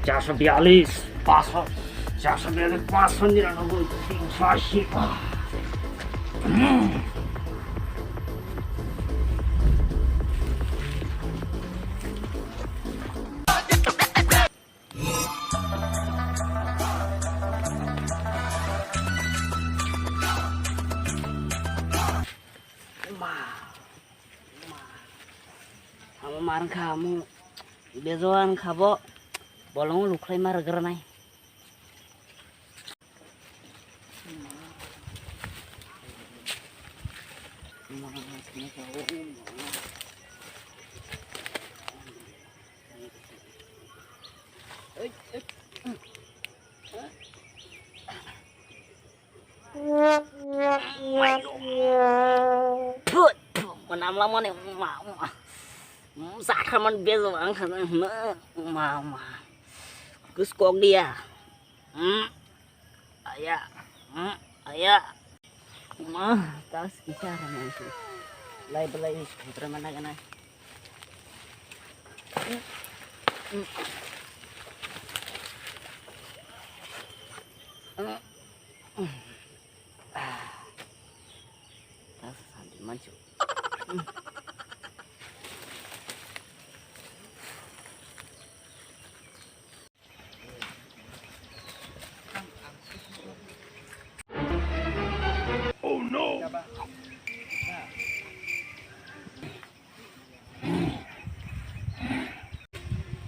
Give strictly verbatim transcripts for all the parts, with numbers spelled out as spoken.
Charso biyalis, paso, charso biyalis, paso niranoboi, tinso asi. Amo mar wngkha, amo bejoa wngkha bo, bolong lukhlai ma rwgranai. Put, put, manam lamani, ma, ma. Sakhaman bejo ang khana, ma, ma. Kus kok dia. Hmm. Aya. Hmm. Aya. Ma, tas kisa rana sih. Lai belai putra mana kana.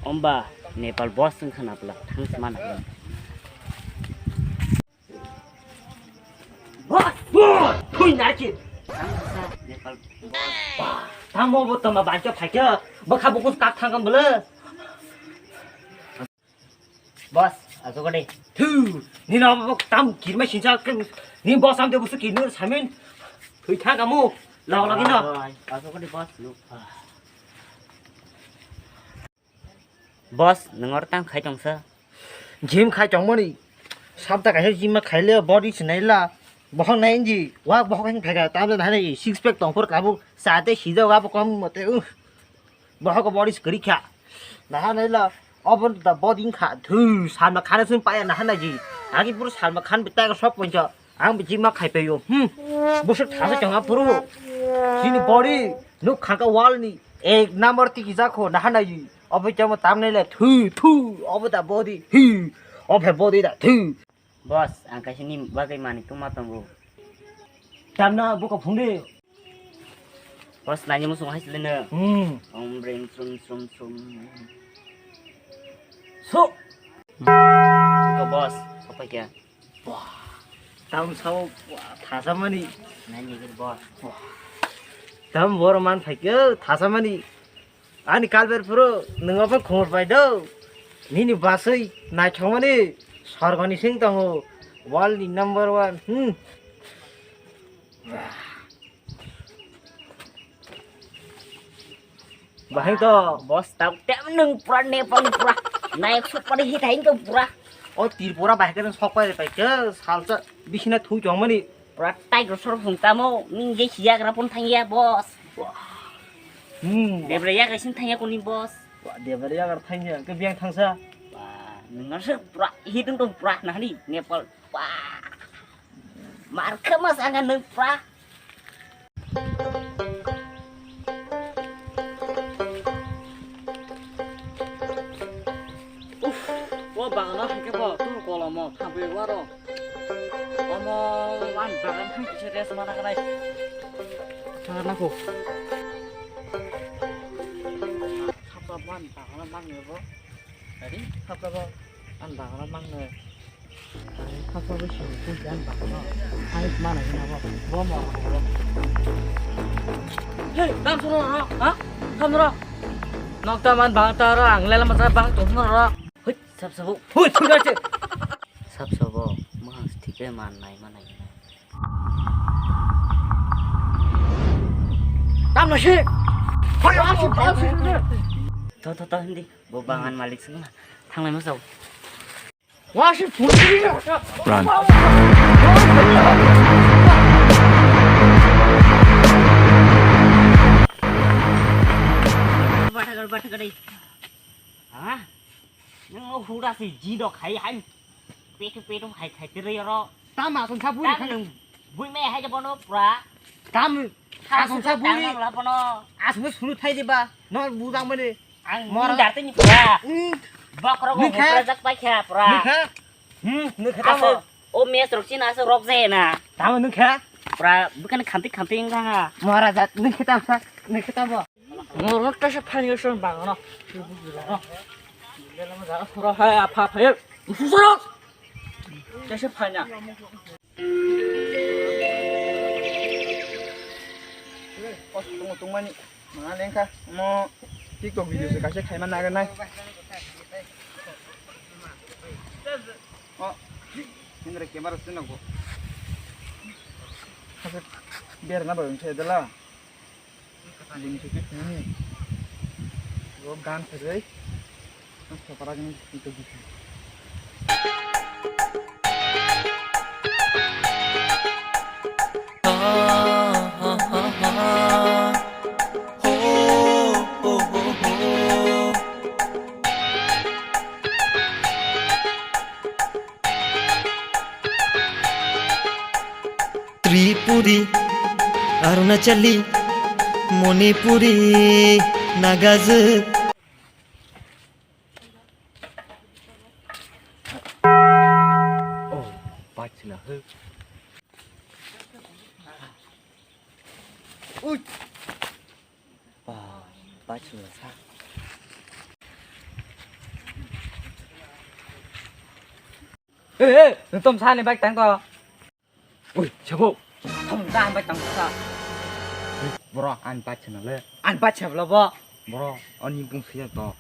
Omba Nepal boss wng khana pla thang smana. Boss! Boss! Thui narki! Nepal boss. Tamo bo toma bancho phaikya. Bokha bukus kak thangam bole. Boss, ajo gade. Thu, ni na bo tam kirma sincha ke, ni boss am de busu kirnu samin. Thui tha kamu. Lao lagi na. Ajo gade boss lu. Boss, nwng oro tamo khai tongsa? Gym khai tongmani. Sabta kaisa gym ma khaile body sinai la. Bohok nai inji. Wa bohok hing phaika. Tamle nahai nai six pack tongphor kabu. Sate sida wa bo kom mote. Uh. Bohok body skri kha. Nahai nai la. Obon da body kha. Thu salma khana sun paya nahai nai ji. Agi puru salma khan bitai ka sop poncha. Ang bijima khai paio. Hmm. Busuk thasa chonga puru. Sini body nuk khaka wall ni ek number tiki jako nahana yi. Obo chamo tamne le thu thu. Obo da body hi. Obo body da thu. Boss, ang kaisa ni bagwi mani tuma tongo. Tamna buka phungdi. Boss, nai mo sung hai sile na. Hmm. Om bring sum sum sum. So. Buka boss, apa kya? Wah, tam sao, wah, thasamani. Nani gir boss. Wah. Tam bor man phaikhe thasamani. Ani kalber puro nwngo phan khumur pai do. Nini basui naithokmani sorgoni sing tongo. World ni number one. Hmm. Wah. Bahai to. Boss, tau tem nung pura Nepal ni pura. Naik super hit hai to pura. O Tripura bahai kan sok pai pai ke salsa bisina thui chong mani. Pura tiger sor phung tamo, ning je hiya gra pon thang ya, boss. Hmm. Debra ya gra sin thang ya kuni, boss. Wah, Debra ya gra thang ya, ke biang thang sa. Wah, nung se pura hit to pura nahani Nepal. Wah. Mar khe ma sanga nung pura. Uff, o bagano hai khe bo turu kolomo thangwi waro. Omo ani bagan hai kisa rest mana khnai. Thangna ko. Khapra bo ani bagano mangni bo. Ari khapra bo. Ang bagano mangno. Ang khasok bai sini kusi ang bagano. Ang mana hina bo. Bo mo. Hei, tam soro ro, ha? Tam ro. Nok ta man bang ta ro, ang lela masa bang tu ro. Hui, sap sabo. Hui, thik ache. Sap sabo, mang thik e man nai, man nai. Tam no shi. Hoi, tam shi, tam shi. To, to, to, hindi. Bo bangan malik sing na. Thanglai ma sao. Wa shi phun. Run. Bathagar, bathagar. Ha? Nang huda si ji dok hai hai. Petu petu hai khai tere ro. Tama sung sa buri. Tam nung bui me hai bono pura. Tam asung sa buri. Tam la bono. Asung sunu thai diba. No budang mani. Ang mora. Ni dartini pura. Hmm. Bokro go pura jak pai kha pura. Nukha. Hmm, nukha tamo. Asa, o mes rok china asa rok je na. Tamo nukha. Pura bukan khamti khamti wng kha. Mora jat nukha tam sa. Nukha tamo. Ngorok ta se phani son bang no. Ro hai apha phai. Susuro. Ta se phanya. Os tungo tungmani. Mana lengkha. Mo TikTok video se kaisa khaima naga nai. O. Indra camera se nago. Kaisa berna ba wngse dala. Bini se kini. Go gan se rei. Ang sopara gini itu gitu. Tripuri, Arunachali, Manipuri, Nagajuk. Oh, bachna ho. Ui. Ah, bachna sa. Eh, eh, nung tom sa ni bike tang ko. Ui, sabo. Tom sa ni bike tang sa. Bro, an bachna le. An bachna bla bo. Bro, ani bung siya to.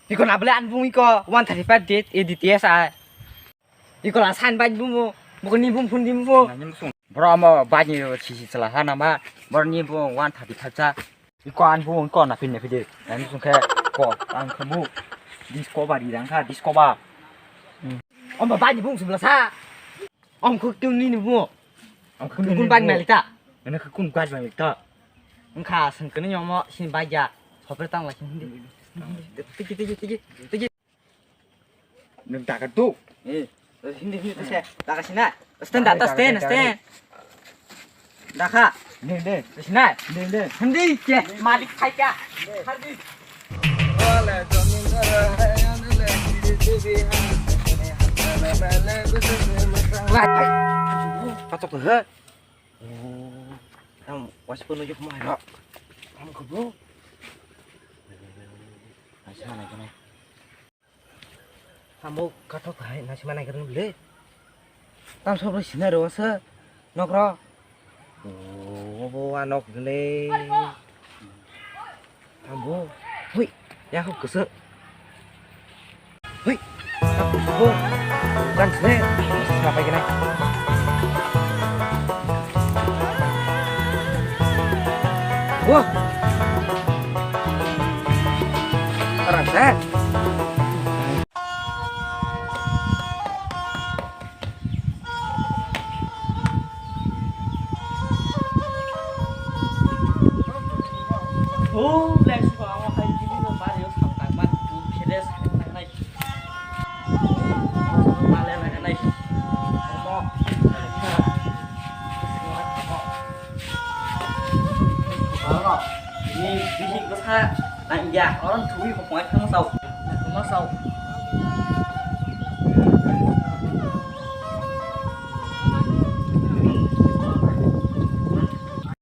Iko na bla an bung iko one thirty-five D, A D T S I. Iko la sign bai bumo, bokni bum phun di bumo. Bro, amo bai ni sisi chwla ha nama, bro ni bo one thirty-five cha. Iko an bo iko na pin ne phidi. Ani sungkhe ko, ang khamu. Discover di dang kha, discover. Om ba bai ni bung sibla sa. Om khuk tu ni ni bumo. Om khuk kun bai mai ta. Ana khuk kun bai mai ta. Ang kha sangkani nyomo sin bai ja. Sopre tang la sin hindi. Tiki, tiki, tiki, tiki. Nung daga do. Eh, hindi, hindi, tase. Daga sina. Stand, daga, stand, stand. Daga. Hindi, hindi. Sina. Hindi, hindi. Hindi, ke. Malik khai ka. Hindi. Wah. Patok tuh, he. Oh. Tam, was pun ujuk mah, ya. Tam kebo. Asa na kena. Amo kathok hai, nasi mana keren beli. Tam sob sina ro se, nokro. Oh, bo anok beli. Amo, hui, ya aku kese. Hui, aku kese. Bukan sini, siapa kena? Wah. Rasa. Oh, bless you, ang hai gini no bari o sang tang man tu kede sang tang nai. Male na nai. Omo. Oro, ini bisi bwsa nang ya, oro thwi ko poi thang sao. Thang sao.